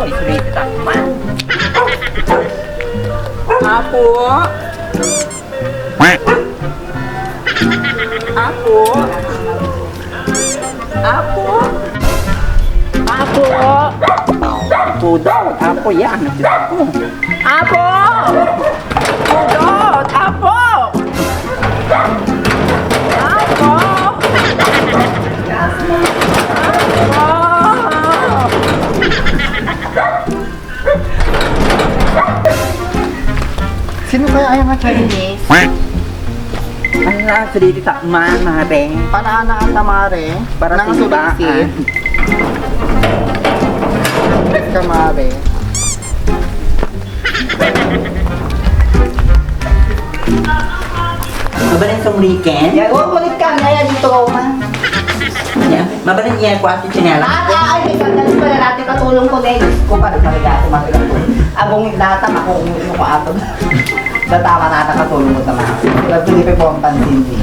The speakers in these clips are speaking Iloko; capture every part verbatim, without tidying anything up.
Isuliti ta man. Apo. Apo. Apo. Apo. Apo daw. Apo yan. Diyos ko. Apo. Udot. Apo. Apo. Apo. Sino kaya ay nga Chinese? Ala, suliti ta man, mare. Panaana ata, mare. Para nang sa ibaan. Sulisit. Ka, mare. Mabalin sumriken? Ya, oh, kulit ka, kaya dito, ma. Ya, mabalin iya, kuha si Chinela. Ah, ah, ay, may sandali pala natin, katulong ko na eh. Diyos ko, pare, pare, dati, mare, ako. Abong nata, makukuha ko ato. Datama nata, katulong ko naman. Pero hindi pa po ang pansin, eh.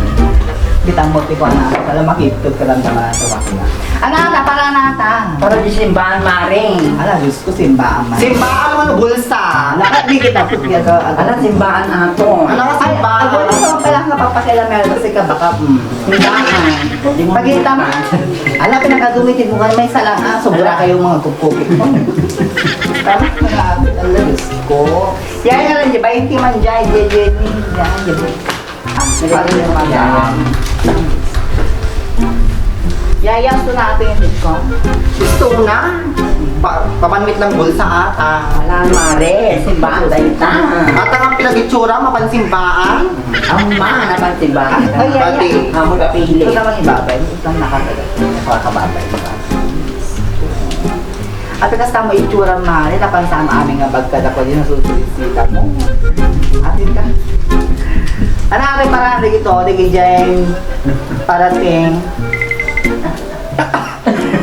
Kitang mo, tiko, anak, pala makitod ka lang naman sa wakila. Anak, para nata. Para di simbaan, mare. Ala, Diyos ko, simbaan man. Simbaan man, bulsa. Ala, di kita po kaya ka, ala, simbaan ato. Ala, simbaan. Ay, ang gusto ko pala nga papakialam, meron kasi ka baka, mm. Simbaan. Pagkita mo. Ala, pinakadumitin mo nga may sala, ah, sobra kayo mga kupkupit mo. Tama na nga, ala, Diyos ko. Yan nga lang, di ba, yung timan dyan, dyan, dyan, dyan, dyan. Ah, nagkakaroon yung mga daan. Yaya, gusto na ito yung ko. Gusto na. Pa, papanwit lang bulsa ata. Wala, mare. Simbaan da ita. Ata nga pinag-itsura, mapansimbaan. Ang mga napansimbaan. Ay, yaya. Pati. Amo ka pili. Ito naman yung babay. Ito ang nakatagal. Nakakababay. Ate, kasta mo itsura, mare, napansa mo amin nga bagkada ko, di nasusulisita mo. Ate ka. Ano, ate, para dito, di kay Jane, parating.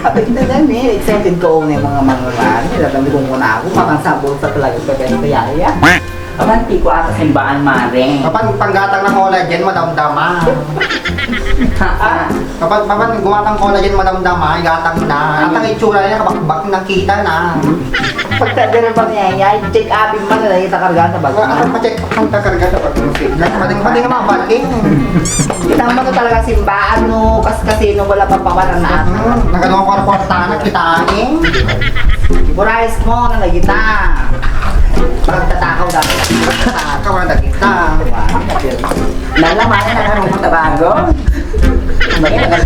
Ate, ito na, eh, excited ko, yung mga mga mare, nila kami kung kuna ako, makang sabon sa talaga, pwede ang kayaya. Aman, ti ko ata simbaan, mare. Kapan panggatang na collagen, madamdama. Ha, ah. Kapan, kapan gumatang collagen, madamdama, igatang na. At ang itsura niya, kabakbak, nakita na. Pagka dira ba niya, ya, check up man na, ita karga sa bago. Ah, ano pa check up ang takarga sa bago? Pati, pati nga mabalik. Kita mo to talaga simbaan, no? Kas-, kasi no, wala pa pawalan na. Hmm, nagano ko kwarta na, kita ni. Burais mo, na lagi ta. Pagtatakaw dapat. Tatakaw na lagi ta. Lala, mare, nakarungo ta bago.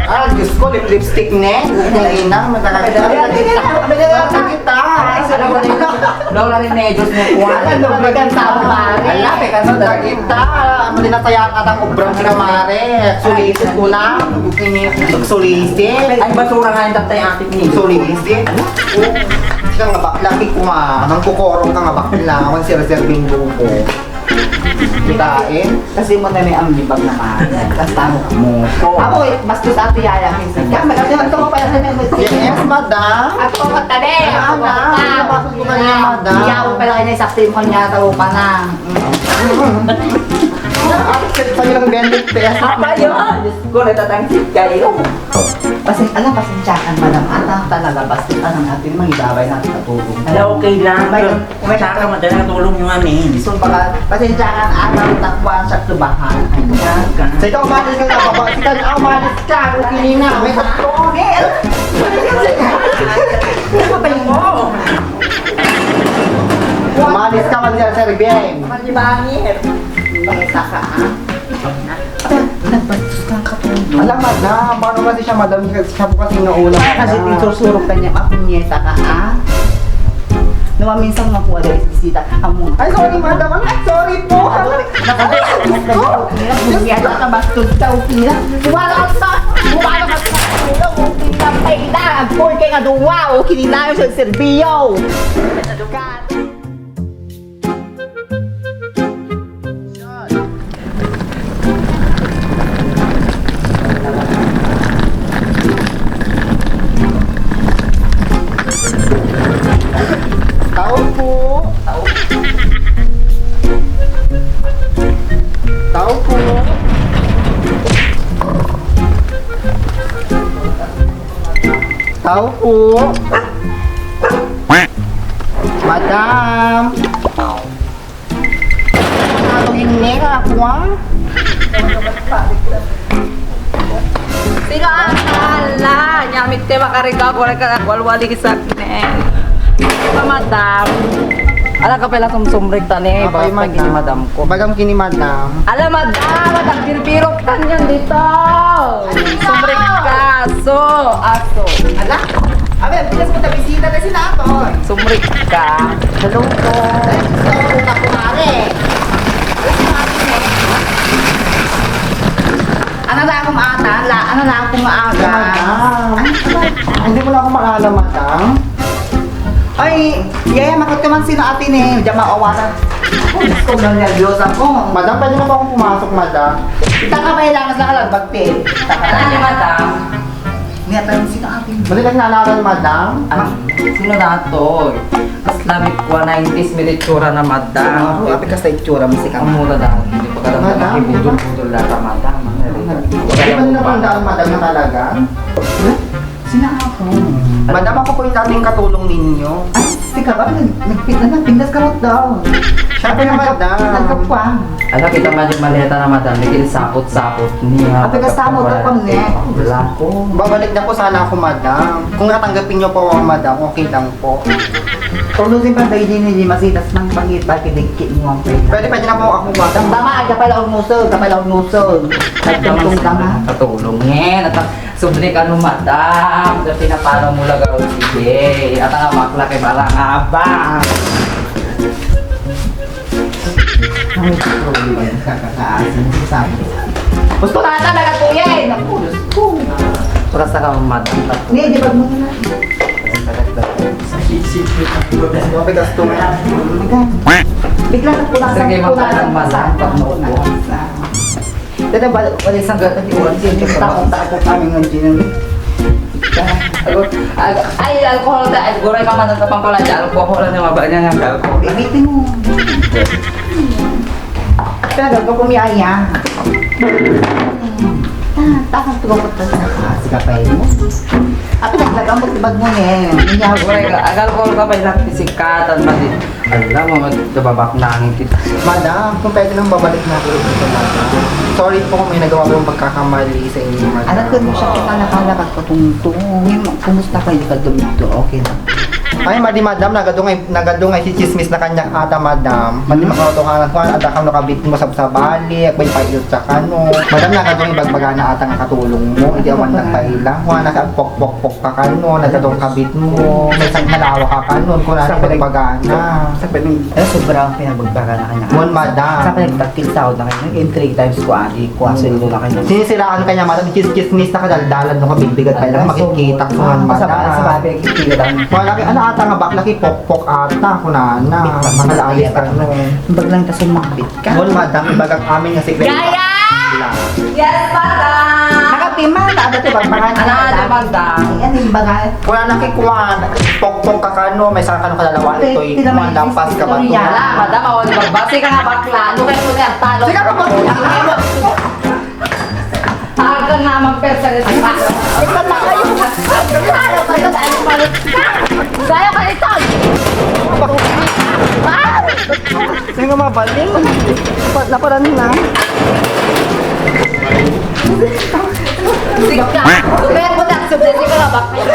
Ah, Diyos ko, lip-, lipstick ne. Kanina, matagal. Matagal kita. Lola Remedios mo, kuwan. Ano, may kanta mo, mare? Ala, may kanta. Kita, ano din na tayo ang katang obrang sila, mare. Sulisit ko na. Sulisit. Ay, basura nga yung tatay atik ni. Sulisit. Siya nga bakla, di ko nga. Nang kukorong ka nga bakla. Ang sira-sira yung buko. Kita eh. Kasi mo na may ambibag naman. Basta mo. Ako, eh, bastos ato yaya, minsan. Kaya, madam, naman ko pala sa mga Yes, madam. Ako, pagtabi. Ano, ano? Ako, madam. Yaw pala kayo na isakto yung kanya, tao pa na. Sa'yo lang twenty pesos. Apa yun? Diyos ko, natatangkit kayo. Pasen-, alam, pasensya ka, madam. Ata talaga, basta anong atin, mangibabay na katulong. Ala, okay lang. May, may Saka madala tulong yung amin. So, baka, pasensya ka, ata, takbuhan siya, tubahan. Ay, ka. Sa ikaw, umalis ka na, baba. Sa ikaw, umalis ka. Okay na, may takbo. Okay, alam. Ano ba yung mo? Umalis ka, Maria Servien. Malibangir. Bangsa ka, ha? Nagbastos kang katulog. Alam, madam, paano kasi siya, madam? Siya po kasi nauulam. Kaya kasi tinsursurok ka niya, mapunyeta ka, ha? Naman minsan makuha dahil bisita. Amo. Ay, sorry, madam. Ay, sorry po. Ay, Diyos ko. Punyeta ka, bastos ka, okay na. Wala ka sa, wala ka sa, okay na, okay na, okay na. Agpul kay nga duwa, okay na, sa serbiyo. Tao po. Tao. Tao po. Tao po. Madam! Ano yun, Neng? Ako, ah? Sino ang ala? Nyamit te makarika, wala ka nagwalwali sa akin. Ito, madam. Ala ka pala sumsumrik ta ni, Apay, bakit madam. Kini madam ko? Bagang kini madam. Ala, madam, at ang birbirok kanyan dito. Sumrik ka, so, aso. Ala? Abi, pinas mo ta bisita na sila, Toy. Sumrik ka. Hello po. Ay, gusto ko na kumare. Ano na akong ata? La, ano na akong aga? Madam. Ay, hindi mo na ako makala, madam. Ay, yaya, makot ka man sino ate ni Jama Awara. Ay, Diyos ko, nervyosa ko. Madam, pwede na po akong pumasok, madam. Ita ka ba ilangas na kalagbag, te? Ita ka. Ano ni madam? Niya tayo sino ate ni? Balik ang nanaran, madam. Ah, sino na to? Mas lamit ko na yung tis, may itsura na, madam. Ang mga ate ka sa itsura, masika. Ang mura dahil, hindi pa ka dapat Madam, makibudol-budol na ka, madam. Ano, Di ba nila tandaan, madam, na talaga? Sino ako? Madam, ako po yung dating katulong ninyo. Ay, sika ba? Nag-, nagpit na, nagpindas ka daw. Siyempre, madam. Nagkapwa. Ala, kita nga yung maleta na, madam. Naging sapot-sapot niya. At nagkasapot ako, ne. Wala ko. Babalik na po sana ako, madam. Kung natanggapin niyo po ako, madam, okay lang po. Kung lusin pa ba, hindi, hindi masitas ng pangit, bakit nagkinuwang pa yun? Pwede, pwede na po ako, madam. Tama, aga pala umusog, aga pala umusog. Nagtungtong ka nga. Katulong, eh. Nata-, Subli ka no, madam. Sa pinapalo mo lagaw, sige. At ang amak laki, barang abang. Ay, sorry, kakakaasin. Sabi. Gusto na ata, nagatuya eh. Naku, Diyos ko. Pagkasta ka, madam. Hindi, di ba muna? Sa isip ko, mabigas to. Bigla na pulang sa Sige, pulang magpalang sa malang pag naupo. Dada ba, wala isang gata di wala siya takot takot kami ng Gino. Ay, alcohol da, ay, guray ka man sa pangkala, alcohol na mabaya niya ng alcohol. Gamitin mo. Talaga ko kumiyaya. Ah, takot ko ko talaga. Ah, sige pa mo. Ako naglagamot bag mo eh. Niya, Guray ka, agal ko ka pa ilang pisikatan, mali. Alam mo, nababaknangin kita. Madam, kung pwede lang babalik na ako dito, madam. Sorry po kung may nagawa kong pagkakamali sa inyo, madam. Anak ko mo siya, kita nakalakad ko tungtong. Yung, kumusta kayo ka dumito? Okay na. Ay, madi, madam, nagadungay, nagadungay si chismis na kanya ata, madam. Madi, hmm? Makautungan ko, ada kang nakabit mo sabsabali, agbay payot sa kano. Madam, nagadungay bagbagana ata nga katulong mo, hindi awan nagpailang. Wala ka, pok, pok, pok. Kakano, nagkatong kabit mo, may isang halawa kakano, kung ano Sa pinag-, pagpagana. sa pinag-, eh, sobra ang pinagbagbaga na kanya. Mon, madam. Sa pinagtakil sahod na kanya, in three times ko, agi, ko, sweldo na kanya. Sinisiraan kanya, madam, chis-, chismis na kadaldalan, no, kabigbigat pa lang, Ay, makikita so, ko, ah, madam. Sa bagay, sa bagay, kikita lang. Wala kay, ano ata nga, bak, laki pokpok ata, kunana. Bit lang, Makalaayos bit lang. Ka, no. Bag lang ta sumabit. Mon, madam, ibagak amin nga secret. Yaya! Yes, madam! Nakapiman, ada to, bag, bag, Ano, ano, madam? Yan, yung bagay. Wala na kay kuwan. Pokpok ka kano, may saka kano kalalawa Wait, ito, yung tinamaan kuwan, yung lampas ka ba istorya. Wala, madam, ako, nagbabase ka nga bakla. Ano kayo po niya? Talo. Sige ka po. Tagal na magpersa na sa Ito na kayo. Sayo ka nito! Ah! Sino nga mabaling? Pa-, naparan na. Sige ka! Sabihan mo na, sabihan ko na, bakit?